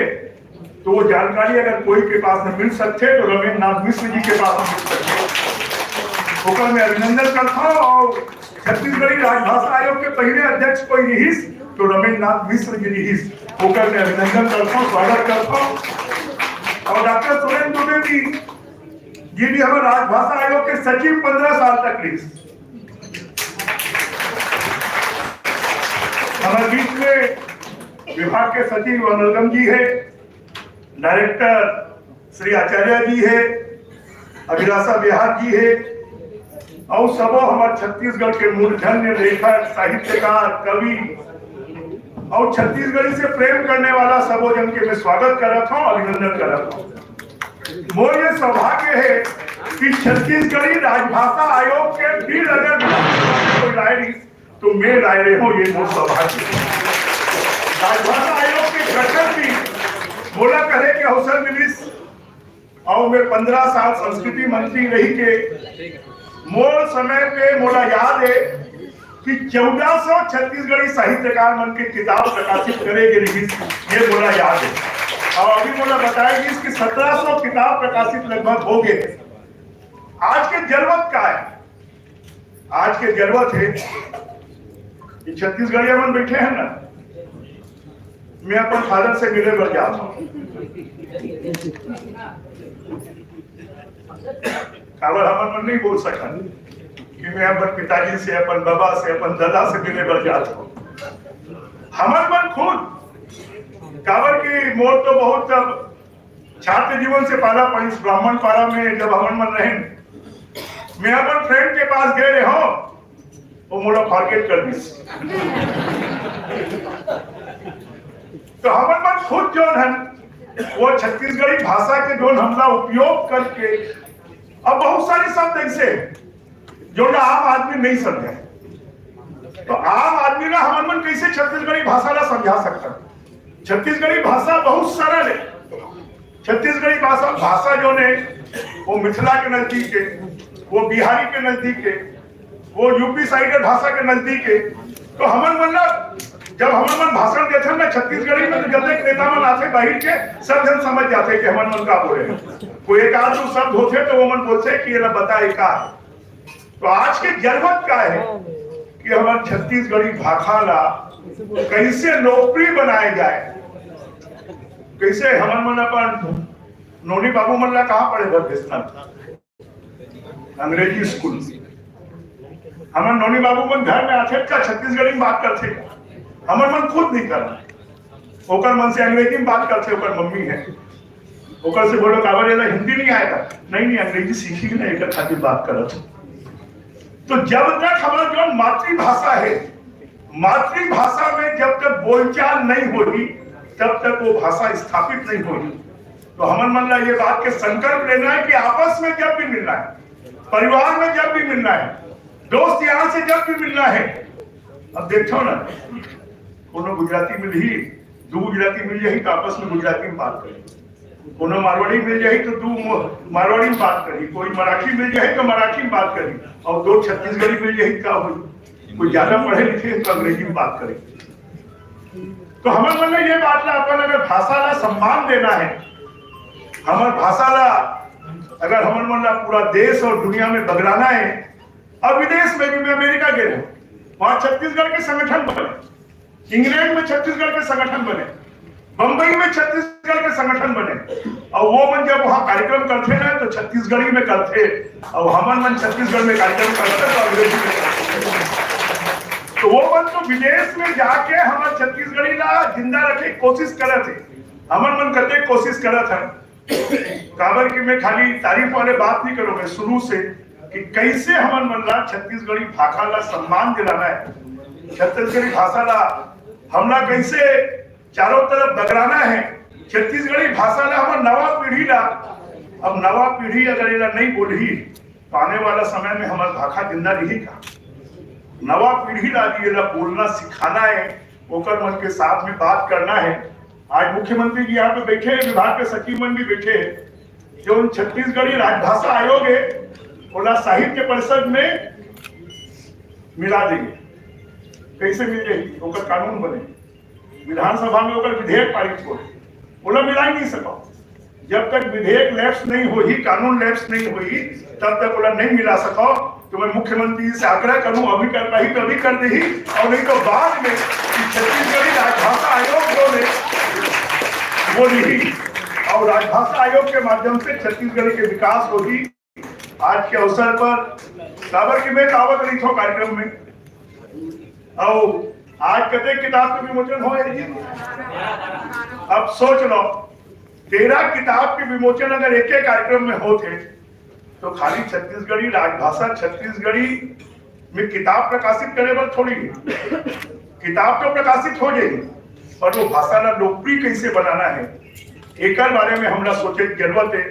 तो वो जानकारी अगर कोई के पास में मिल सकते तो रमेश नाथ मिश्र जी के पास मिल सकते। ओकर मैं अभिनंदन करता हूँ। और छत्तीसगढ़ी राजभाषा आयोग के पहले अध्यक्ष कोई रहीस तो रमेश नाथ मिश्र जी रहीस, ओकर मैं अभिनंदन करता हूँ, स्वागत करता हूँ। और डॉक्टर सुरेंद्र दुबे जी, ये भी हमारे राजभाषा आयोग के सचिव पंद्रह साल तक रहीस। हमारे बीच में विभाग के सचिव अनलगम जी है, डायरेक्टर श्री आचार्य जी है, अभिलाषा बिहार जी है, और सबो हमारे छत्तीसगढ़ के मूर्धन्य लेखक, साहित्यकार, कवि और छत्तीसगढ़ी से प्रेम करने वाला सबो जन के मैं स्वागत करत हूँ, अभिनंदन करत हूँ। मोर ये सौभाग्य है कि छत्तीसगढ़ी राजभाषा आयोग के बिल अगर कोई लाए रहीस तो मैं लाए रहे हूँ, ये मोर सौभाग्य है। राजभाषा आयोग के गठन भी मोला करे के अवसर मिलिस और मैं पंद्रह साल संस्कृति मंत्री रही के मोर समय पे मोला याद है कि चौदह सौ छत्तीसगढ़ी साहित्यकार मन के किताब प्रकाशित करे गे रहीस, ये मोला याद है। और अभी मोला बताया गइस कि सत्रह सौ किताब प्रकाशित लगभग हो गए। आज के जरूरत का है? आज के जरूरत है कि छत्तीसगढ़िया मन बैठे हैं ना, मैं अपन फादर से मिले बर जात हूँ। काबर हमन मन नहीं बोल सकत कि मैं अपन पिताजी से, अपन बाबा से, अपन दादा से मिले बर जात हूँ। हमन मन खुद, काबर कि मोर तो बहुत, जब छात्र जीवन से पाला पड़िस ब्राह्मण पारा में, जब हमन मन रहेन, मैं अपन फ्रेंड के पास गए रहे हूँ, वो मोला फॉरगेट कर दिस। तो हमन मन खुद जोन हन, वो छत्तीसगढ़ी भाषा के जोन हमला उपयोग करके अब बहुत सारे शब्द ऐसे हैं, जो ना आम आदमी नहीं समझे। तो आम आदमी ना हमन मन कैसे छत्तीसगढ़ी भाषा ला समझा सकता? छत्तीसगढ़ी भाषा बहुत सरल है। छत्तीसगढ़ी भाषा, भाषा जोन है, वो मिथिला के नजदीक है, वो बिहारी के नजदीक है, वो यूपी साइड के भाषा के नजदीक है। तो हमन मन ला, जब हमन मन भाषण देथन ना छत्तीसगढ़ी में, तो जब तक नेता मन आथे बाहर के, सब जन समझ जाथे कि हमन मन का बोले हैं। कोई एक आध दो शब्द होथे तो वो मन बोलथे कि ये ला बताए का। तो आज के जरूरत का है कि हमर छत्तीसगढ़ी भाषा ला कैसे लोकप्रिय बनाए जाए, कैसे हमन मन अपन नोनी बाबू मन ला कहाँ पढ़े बर भेजना? अंग्रेजी स्कूल। हमर नोनी बाबू मन घर में आथे का छत्तीसगढ़ी में बात करथे, हमर मन खुद नहीं करना। ओकर मन से अंग्रेजी में बात करथे, ओकर मम्मी है, ओकर से बोलो काबर एला हिंदी नहीं आएगा? नहीं नहीं, अंग्रेजी सीखी ना, एक खातिर बात करत। तो जब तक हमारा जो मातृभाषा है, मातृभाषा में जब तक बोलचाल नहीं होगी, तब तक वो भाषा स्थापित नहीं होगी। तो हमन मन ला ये बात के संकल्प लेना है कि आपस में जब भी मिलना है, परिवार में जब भी मिलना है, दोस्त यार से जब भी मिलना है, अब देखो ना, कोनो गुजराती मिलही, दू गुजराती मिल जाही तो आपस में गुजराती में बात करही, कोनो मारवाड़ी मिल जाही तो दू म-, मारवाड़ी में बात करही, कोई मराठी मिल जाही तो मराठी में बात करही, और दो छत्तीसगढ़ी मिल जाही तो का होई? कोई ज्यादा पढ़े लिखे तो अंग्रेजी में बात करे। तो हमर मन ला ये बात ला, अपन अगर भाषा ला सम्मान देना है, हमर भाषा ला अगर हमर मन ला पूरा देश और दुनिया में बगराना है, और विदेश में भी, मैं अमेरिका गे रहेंव, वहाँ छत्तीसगढ़ के संगठन बने, इंग्लैंड में छत्तीसगढ़ के संगठन बने, बम्बई में छत्तीसगढ़ के संगठन बने, और वो मन जब वहाँ कार्यक्रम करथे ना, तो छत्तीसगढ़ी में करथे, और हमन मन छत्तीसगढ़ में कार्यक्रम करथे तो अंग्रेजी में करथे। तो वो मन तो विदेश में जाके हमर छत्तीसगढ़ी ला जिंदा रखे के कोशिश करत हे, हमन मन कते कोशिश करत हन। काबर कि मैं खाली तारीफ वाले बात नहीं करूँ, मैं शुरू से कि कैसे हमन मन ला छत्तीसगढ़ी भाखा ला सम्मान दिलाना है, छत्तीसगढ़ी भाषा ला हमला कैसे चारों तरफ बगराना है, छत्तीसगढ़ी भाषा ला हमर नवा पीढ़ी ला, अब नवा पीढ़ी अगर एला नहीं बोलही, तो आने वाला समय में हमर भाखा जिंदा रही का? नवा पीढ़ी ला भी एला बोलना सिखाना है, ओकर मन के साथ में बात करना है। आज मुख्यमंत्री जी यहाँ पे बैठे हैं, विभाग के सचिव मन भी बैठे हैं, जो उन छत्तीसगढ़ी राजभाषा आयोग है, ओला साहित्य परिषद में मिला देंगे। कैसे मिल जाएगी? ओकर कानून बने, विधानसभा में ओकर विधेयक पारित हो, ओला मिला ही नहीं सको। जब तक विधेयक लैप्स नहीं होही, कानून लैप्स नहीं होही, तब तक ओला नहीं मिला सको। तो मैं मुख्यमंत्री जी से आग्रह करूं, अभी कर पाही तो अभी कर देही, और नहीं तो बाद में कि छत्तीसगढ़ी राजभाषा आयोग जो ने, वो नहीं, और राजभाषा आयोग के माध्यम से छत्तीसगढ़ के विकास होही। आज के अवसर पर काबर कि मैं आवत रहिथों कार्यक्रम में, और आज कतेक किताब के विमोचन होए जी? अब सोच लो, तेरह किताब के विमोचन अगर एक एक कार्यक्रम में होत हे, तो खाली छत्तीसगढ़ी राजभाषा छत्तीसगढ़ी में किताब प्रकाशित करे बर थोड़ी हे। किताब तो प्रकाशित हो जाही, पर वो भाषा ला लोकप्रिय कैसे बनाना है, एकर बारे में हमला सोचे के जरूरत है।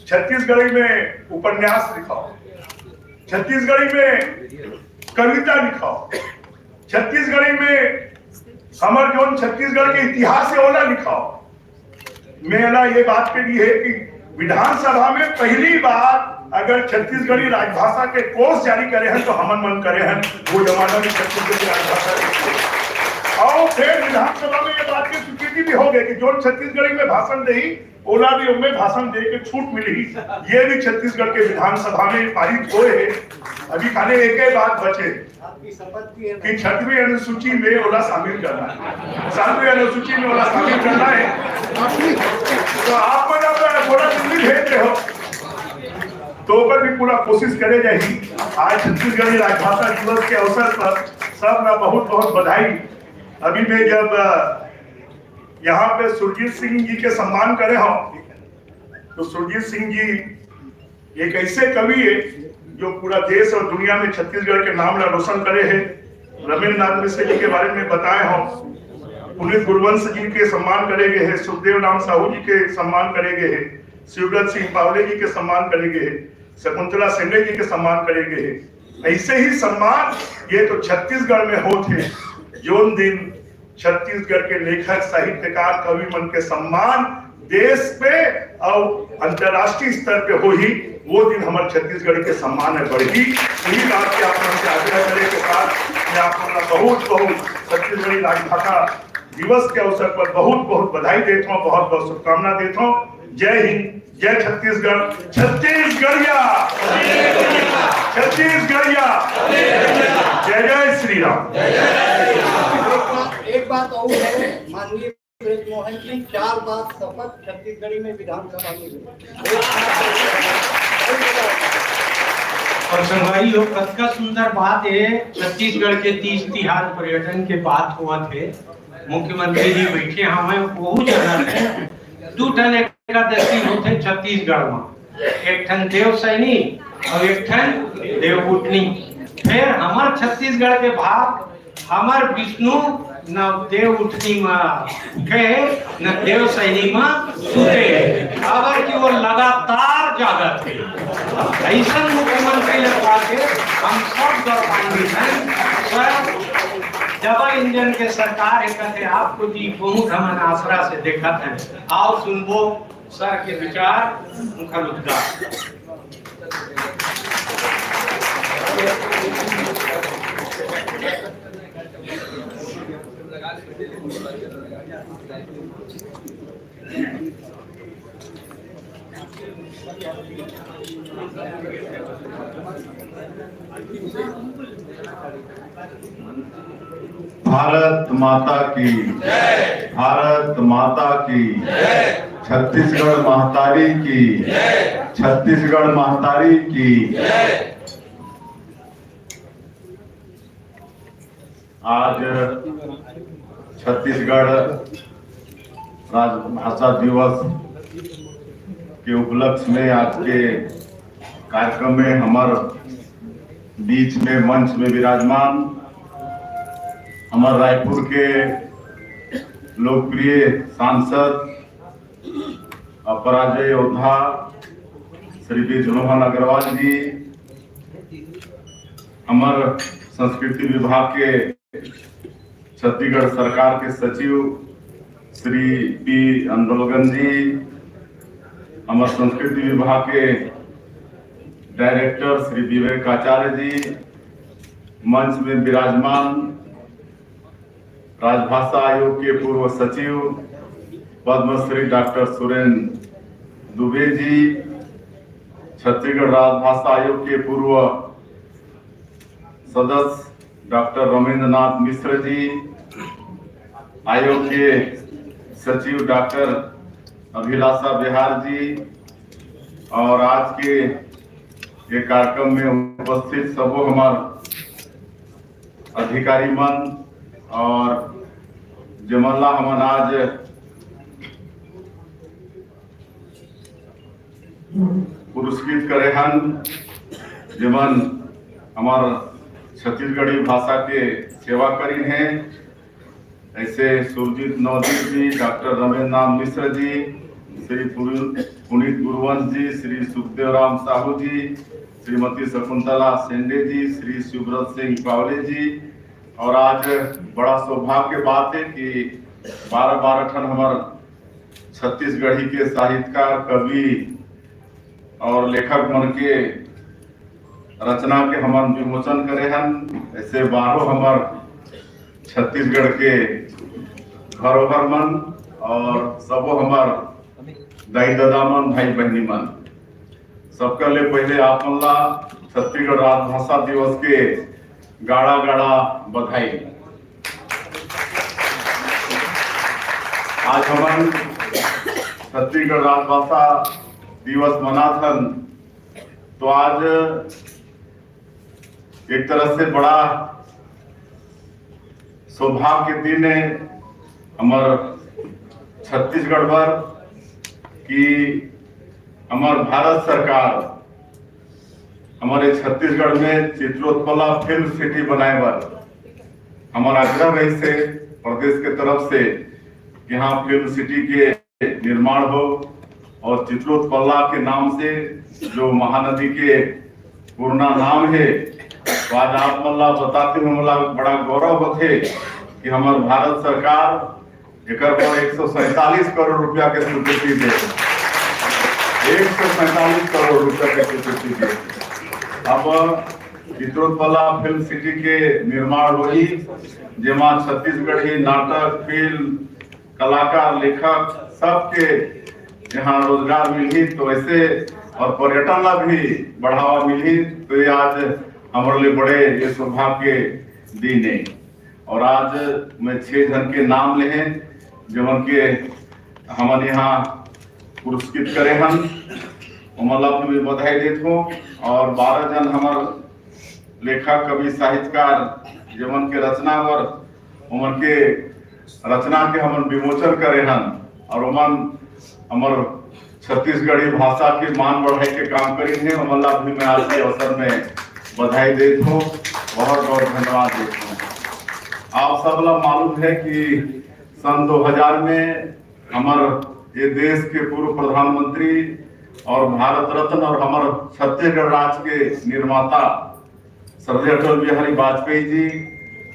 छत्तीसगढ़ी में उपन्यास लिखाओ, छत्तीसगढ़ी में कविता लिखाओ, छत्तीसगढ़ी में हमर जोन छत्तीसगढ़ के इतिहास है ओला लिखाओ। मेरा ये बात के लिए है कि विधानसभा में पहली बार अगर छत्तीसगढ़ी राजभाषा के कोष जारी करे हैं तो हमन मन करे हैं, वो जमाना में छत्तीसगढ़ी राजभाषा के कोष। और फिर विधानसभा में ये बात की स्वीकृति भी हो गई कि जोन छत्तीसगढ़ी में भाषण देही, ओला भी उनमें भाषण दे के छूट मिली। ये भी छत्तीसगढ़ के विधानसभा में पारित होए है। अभी खाली एक ही बात बचे आपकी शपथ भी है कि छठवीं अनुसूची में ओला शामिल करना है, सातवीं अनुसूची में ओला शामिल करना है। तो आप मन अब बोला दिल्ली भेज दे हो, तो ओकर भी पूरा कोशिश करे जाही। आज छत्तीसगढ़ी राजभाषा दिवस के अवसर पर सब ना बहुत बहुत बधाई। अभी मैं जब, अ, यहाँ पे सुरजीत सिंह जी के सम्मान करे हंव, तो सुरजीत सिंह जी एक ऐसे कवि है जो पूरा देश और दुनिया में छत्तीसगढ़ के नाम ला रोशन करे है। रमेंद्रनाथ मिश्र जी के बारे में बताए हंव, पुनीत गुरुवंश जी के सम्मान करे गए है, सुखदेव राम साहू जी के सम्मान करे गए है, शिवव्रत सिंह पावले जी के सम्मान करे गए है, शकुंतला शेंडे जी के सम्मान करे गए है। ऐसे ही सम्मान ये तो छत्तीसगढ़ में होत हे। जोन दिन छत्तीसगढ़ के लेखक, साहित्यकार, कवि मन के सम्मान देश पे और अंतर्राष्ट्रीय स्तर पे होही, वो दिन हमर छत्तीसगढ़ के सम्मान है बढ़ही। यही बात के आप मन से आग्रह करे के साथ मैं आप मन ला बहुत बहुत छत्तीसगढ़ी राजभाषा दिवस के अवसर पर बहुत बहुत बधाई देत हंव, बहुत बहुत शुभकामना देत हंव। जय हिंद, जय छत्तीसगढ़, छत्तीसगढ़िया, छत्तीसगढ़िया, जय जय श्री राम। एक बात और है माननीय ब्रजमोहन जी, चार बार शपथ छत्तीसगढ़ी में विधानसभा में हुई। और संगवारी लोग, कतका सुंदर बात है, छत्तीसगढ़ के तीज तिहार पर्यटन के बात होवत हे, मुख्यमंत्री जी बैठे हवय, वहू जगह में दू ठन एकादशी होथे छत्तीसगढ़ में, एक ठन देव सैनी और एक ठन देवउठनी। फिर हमर छत्तीसगढ़ के भाग, हमर विष्णु न देव उठनी म उठे, न देव सैनी म सुते, काबर कि वो लगातार जागत हे। ऐसन मुख्यमंत्री ल पाके हम सब गौरवान्वित हैं। सर, डबल इंजन के सरकार हे, कहते आपको जी बहुत हमन आसरा से देखत हैं। आओ सुनबो सर के विचार, उनकर उद्गार। भारत माता की, भारत माता की, छत्तीसगढ़ महतारी की, छत्तीसगढ़ महतारी की। आज छत्तीसगढ़ राजभाषा दिवस के उपलक्ष्य में आज के कार्यक्रम में हमर बीच में, मंच में विराजमान हमर रायपुर के लोकप्रिय सांसद, अपराजय योद्धा श्री बृजमोहन अग्रवाल जी, हमर संस्कृति विभाग के छत्तीसगढ़ सरकार के सचिव श्री पी अनबलगन जी, हमर संस्कृति विभाग के डायरेक्टर श्री विवेक आचार्य जी, मंच में विराजमान राजभाषा आयोग के पूर्व सचिव पद्मश्री डॉक्टर सुरेंद्र दुबे जी, छत्तीसगढ़ राजभाषा आयोग के पूर्व सदस्य डॉक्टर रमेंद्रनाथ मिश्र जी, आयोग के सचिव डॉक्टर अभिलाषा बिहार जी, और आज के ये कार्यक्रम में उपस्थित सबो हमार अधिकारी मन और जेमन ला हमन आज पुरस्कृत करे हन, जेमन हमार छत्तीसगढ़ी भाषा के सेवा करिन हे, ऐसे सुरजीत नवदीप जी, डॉक्टर रमेंद्र नाथ मिश्र जी, श्री पुरु-, पुनीत गुरुवंश जी, श्री सुखदेव राम साहू जी, श्रीमती शकुंतला शेंडे जी, श्री शिवव्रत सिंह पावले जी। और आज बड़ा सौभाग्य के बात है कि बारह बारह ठन हमार छत्तीसगढ़ी के साहित्यकार, कवि और लेखक मन के रचना के हमन विमोचन करे हन। ऐसे बारहो हमर छत्तीसगढ़ के धरोहर मन और सबो हमर दाई ददा मन, भाई बहनी मन, सबका ले पहले आप मन ला छत्तीसगढ़ राजभाषा दिवस के गाड़ा गाड़ा बधाई। आज हमन छत्तीसगढ़ राजभाषा दिवस मनाथन, तो आज एक तरह से बड़ा सौभाग्य के दिन है हमर छत्तीसगढ़ बर कि हमर भारत सरकार हमर छत्तीसगढ़ में चित्रोत्पला फिल्म सिटी बनाए बर हमर आग्रह रहिस हे प्रदेश के तरफ से कि हाँ, फिल्म सिटी के निर्माण हो और चित्रोत्पला के नाम से जो महानदी के पुराना नाम है, तो आज आप मन ला बताते हुए मोला बड़ा गौरव होथे कि हमर भारत सरकार एकर पर एक सौ सैंतालीस करोड़ रुपया के स्वीकृति दे, एक सौ सैंतालीस करोड़ रुपया के स्वीकृति दे। अब चित्रोत्पला फिल्म सिटी के निर्माण होही, जेमा छत्तीसगढ़ी नाटक, फिल्म, कलाकार, लेखक सबके यहाँ रोजगार मिलही, तो ऐसे और पर्यटन ला भी बढ़ावा मिलही। तो ये आज हमर लिए बड़े ये सौभाग्य के दिन है। और आज मैं छह जन के नाम ले हैं, जेमन के हमन यहाँ पुरस्कृत करे हन, ओमन ला भी मैं बधाई देत हूँ। और बारह जन हमर लेखक, कवि, साहित्यकार, जेमन के रचना बर ओमन के रचना के हमन विमोचन करे हन और ओमन हमर छत्तीसगढ़ी भाषा के मान बढ़ाए के काम करिन हे, ओमन ला भी मैं आज के अवसर में बधाई देत हूँ, बहुत बहुत धन्यवाद देत हूँ। आप सब ला मालूम है कि सन दो हज़ार में हमर ये देश के पूर्व प्रधानमंत्री और भारत रत्न और हमर छत्तीसगढ़ राज्य के निर्माता श्रद्धेय अटल बिहारी वाजपेयी जी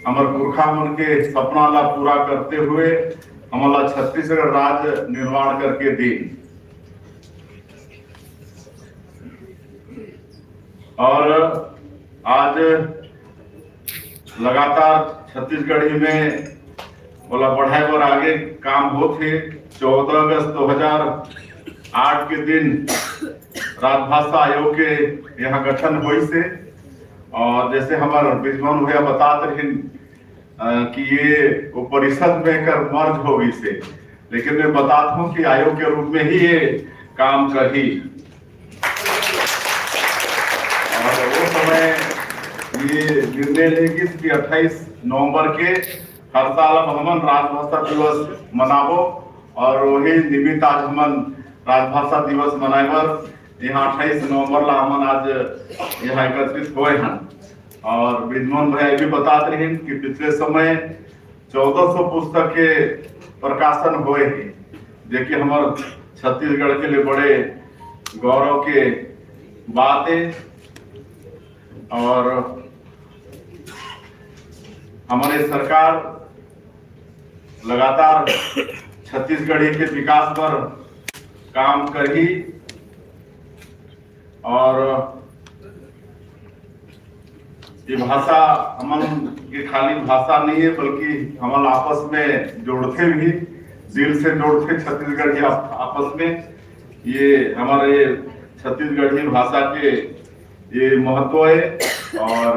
हमर पुरखा मन के सपना ला पूरा करते हुए हमन ला छत्तीसगढ़ राज्य निर्माण करके दीन। और आज लगातार छत्तीसगढ़ी में ओला बढ़ाए बर आगे काम होत हे। चौदह अगस्त दो हज़ार आठ के दिन राजभाषा आयोग के यहाँ गठन होइस हे और जैसे हमर बिजमन भैया बतात रहिन, अ, कि ये वो परिषद में एकर merge हो गइस हे, लेकिन मैं बतात हूँ कि आयोग के रूप में ही ये काम करही। और वो समय ये निर्णय ले गिस कि अट्ठाईस नवंबर के हर साल अब हमन राजभाषा दिवस मनाबो और वही निमित्त आज हमन राजभाषा दिवस मनाए बर यहाँ अट्ठाईस नवंबर ला हमन आज यहाँ एकत्रित होए हन। और बिजमन भैया ये भी बतात रहिन कि पिछले समय चौदह सौ पुस्तक के प्रकाशन होए हे, जे कि हमर छत्तीसगढ़ के लिए बड़े गौरव के बात हे। और हमर सरकार लगातार छत्तीसगढ़ी के विकास पर काम करही और ये भाषा हमन के खाली भाषा नहीं है, बल्कि हमन आपस में जोड़थे भी, दिल से जोड़थे छत्तीसगढ़ी आप-, आपस में। ये हमारे छत्तीसगढ़ी भाषा के ये महत्व है। और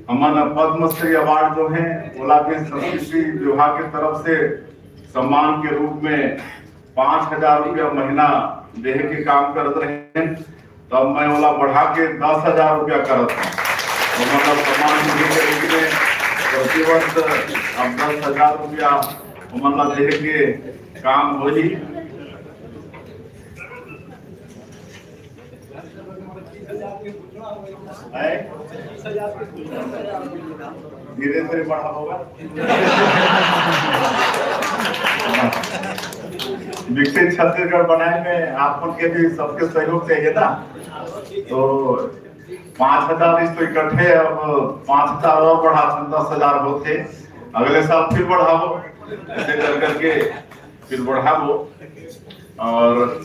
हमन पद्मश्री award जो है, ओला भी संस्कृति विभाग के तरफ से सम्मान के रूप में पाँच हजार रुपया महीना देहे के काम करत रहे, तब मैं ओला बढ़ा के दस हजार रुपया करत हूँ। तो मतलब सम्मान निधि के रूप में प्रतिवर्ष अब दस हजार रुपया हमन ला देहे के काम होही। है? धीरे धीरे बढ़ा होगा। विकसित छत्तीसगढ़ बनाए में आप मन के भी सबके सहयोग चाहिए ना। तो पाँच हजार इस तो इकट्ठे, अब पाँच हजार और बढ़ा, दस हजार होते, अगले साल फिर बढ़ाओ, ऐसे कर करके फिर बढ़ाओ। और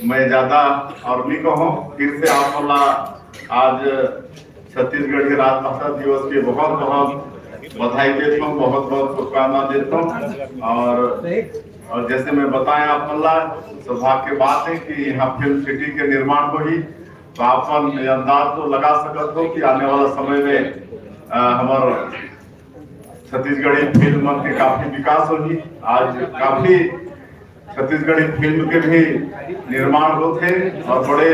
मैं ज्यादा और नहीं कहूँ, फिर से आप मन ला आज छत्तीसगढ़ी राजभाषा दिवस के बहुत बहुत बधाई देता हूँ, बहुत बहुत शुभकामना देता हूँ। और, और जैसे मैं बताया आप मन ला, सौभाग्य के बात है कि यहाँ फिल्म सिटी के निर्माण होही, तो आप मन ये अंदाज तो लगा सकत हो कि आने वाला समय में, अ, हमर छत्तीसगढ़ी फिल्म मन के काफी विकास होही। आज काफी छत्तीसगढ़ी फिल्म के भी निर्माण होथे और बड़े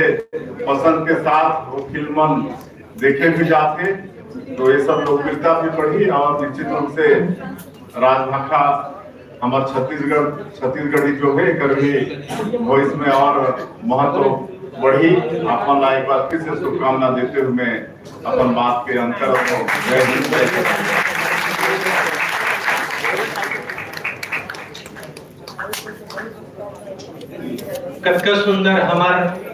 पसंद के साथ वो फिल्म मन देखे भी जाथे, तो ये सब लोकप्रियता भी बढ़ी और निश्चित रूप से राजभाषा हमर छत्तीसगढ़, छत्तीसगढ़ी जो है, एकर भी भविष्य में और महत्व बढ़ी। आप मन ला एक बार फिर से शुभकामना देते हुए मैं अपन बात के अंत करत हूँ। जय हिंद, जय भारत। कतका सुंदर हमर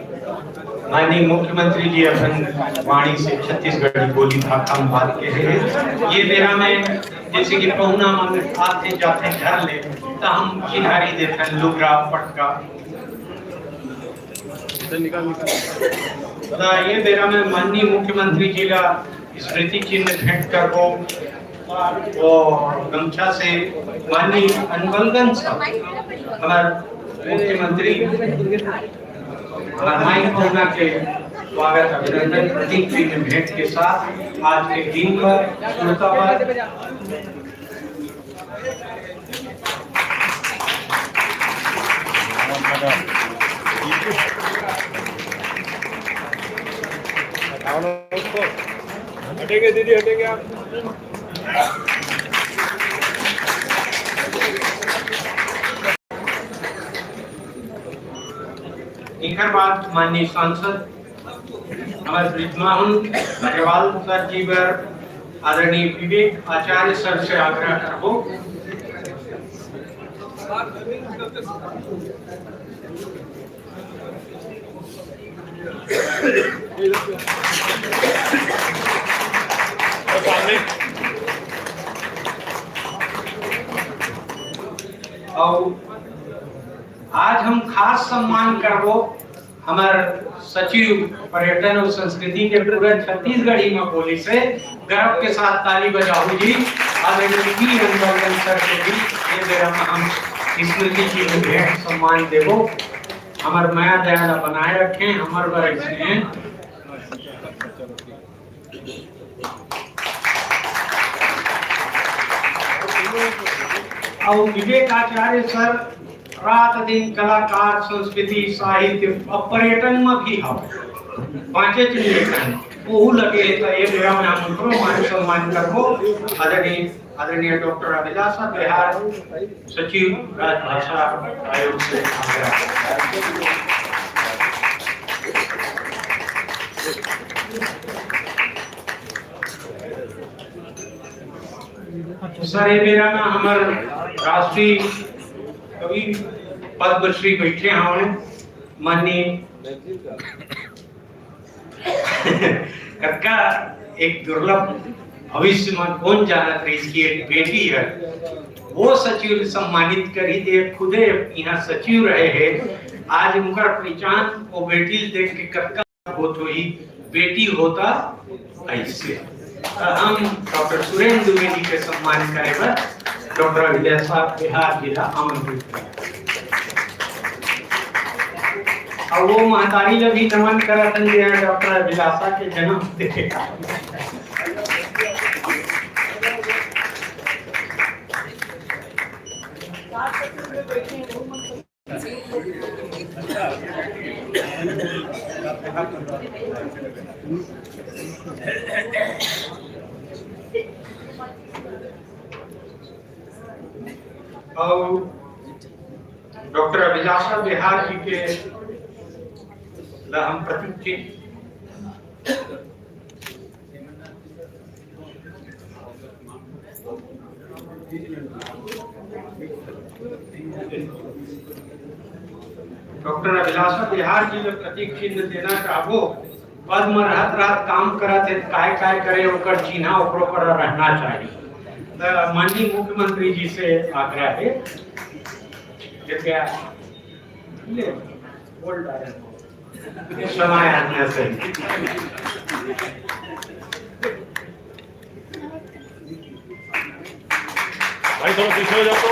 माननीय मुख्यमंत्री जी अपन वाणी से छत्तीसगढ़ी बोली भाखा म बात कहे हे। ये बेरा में जैसे कि पहुना मन आथे जाथे घर ले, त हम चिन्हारी देथन लुगरा पटका। त ये बेरा में माननीय मुख्यमंत्री जी ला स्मृति चिन्ह भेंट करबो। वो गमछा से माननीय अनबलगन साहब, हमार मुख्यमंत्री, हमार माई पहुना के स्वागत अभिनंदन प्रतीक चिन्ह भेंट के साथ आज के दिन पर सुरताबाद। हटाओ ना उसको। हटेंगे दीदी, हटेंगे आप। एकर बाद माननीय सांसद हमारे विद्वान अग्रवाल सर जी बर आदरणीय विवेक आचार्य सर से आग्रह करबो। और आज हम खास सम्मान करबो हमर सचिव पर्यटन अउ संस्कृति के पूरा छत्तीसगढ़ी म बोलिस हे। गर्व के साथ ताली बजाहू जी। आदरणीय पी अनबलगन सर के भी ये बेरा म हम स्मृति चिन्ह भेंट सम्मान देबो। हमर मया दया ला बनाए रखें, हमर बर अइसने। अउ विवेक आचार्य सर रात दिन कलाकार, संस्कृति, साहित्य अउ पर्यटन म भी हव। पांचे चीज लेकर ओहू लगे हे, त ये बेरा में हम उनको मान सम्मान करबो। आदरणीय, आदरणीय डॉक्टर अभिलाषा बिहार, सचिव राजभाषा आयोग से आग्रह। सर, ये बेरा ना हमर राष्ट्रीय कवि पद्मश्री बैठे हवं, माननीय कक्का, एक दुर्लभ भविष्य में कौन जानत रहिस कि एक बेटी है, वो सचिव सम्मानित करी दे, खुदे यहाँ सचिव रहे हैं। आज उनकर पहचान वो बेटी देख के कक्का होत होही, बेटी होता ऐसे। त हम डॉक्टर सुरेंद्र दुबे जी के सम्मान करे बर डॉक्टर अभिलाषा बिहार जी ला आमंत्रित करथन। अउ वो महतारी ला भी नमन करत हन, जे डॉक्टर अभिलाषा के जन्म दे। अउ डॉक्टर अभिलाषा बिहार जी के ला हम प्रतीक चिन्ह डॉक्टर अभिलाषा बिहार जी ला प्रतीक चिन्ह देना चाहबो। पद म रहत रहत काम करत हे, काय काय करे ओकर चिन्हा ओकरो पर रहना चाहिए। त माननीय मुख्यमंत्री जी से आग्रह है, कृपया ले, बोल डाले। समय आने से। भाई, थोड़ा पीछे हो जाओ तो।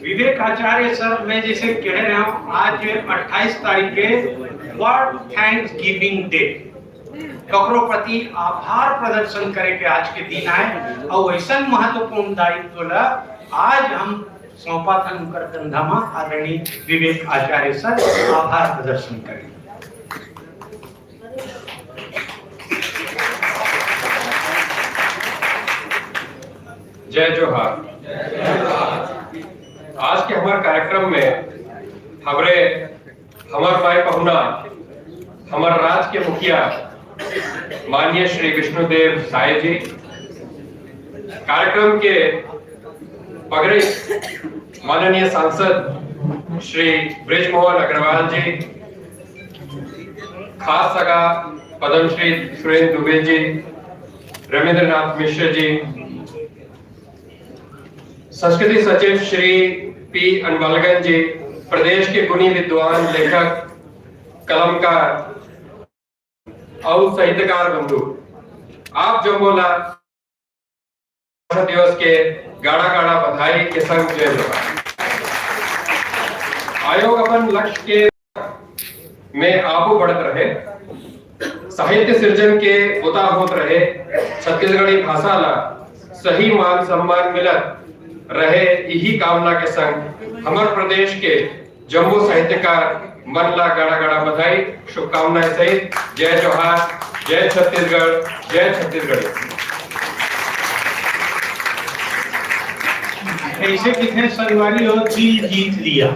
विवेक आचार्य सर, मैं जैसे कह रहा हूँ, आज अट्ठाईस तारीख के World Thanksgiving Day, ककरो प्रति आभार प्रदर्शन करे के आज के दिन आए, अउ ऐसन महत्वपूर्ण दायित्व ला आज हम सौंपत हन उनकर कंधा मा। आदरणीय विवेक आचार्य सर आभार प्रदर्शन करें। जय जोहार। आज के हमार कार्यक्रम में हमरे, हमार माई पहुना, हमार राज के मुखिया माननीय श्री विष्णुदेव साय जी, कार्यक्रम के पगड़ी माननीय सांसद श्री बृजमोहन अग्रवाल जी, खास सगा पद्मश्री सुरेंद्र दुबे जी, रविंद्रनाथ मिश्र जी, संस्कृति सचिव श्री पी अनबलगन जी, प्रदेश के गुणी विद्वान, लेखक, कलाकार अउ साहित्यकार बंधु, आप जम्मो ला भाषा दिवस के गाड़ा गाड़ा बधाई के संग जय जोहार। आयोग अपन लक्ष्य के में आगू बढ़त रहे, साहित्य सिरजन के बुता होत रहे, छत्तीसगढ़ी भाषा ला सही मान सम्मान मिलत रहे, इही कामना के संग हमर प्रदेश के जम्मो साहित्यकार मन ला गाड़ा गाड़ा बधाई, शुभकामनाएं सहित जय जोहार, जय छत्तीसगढ़, जय छत्तीसगढ़ी। ऐसे कितने संगवारी हो, दिल जीत लिया।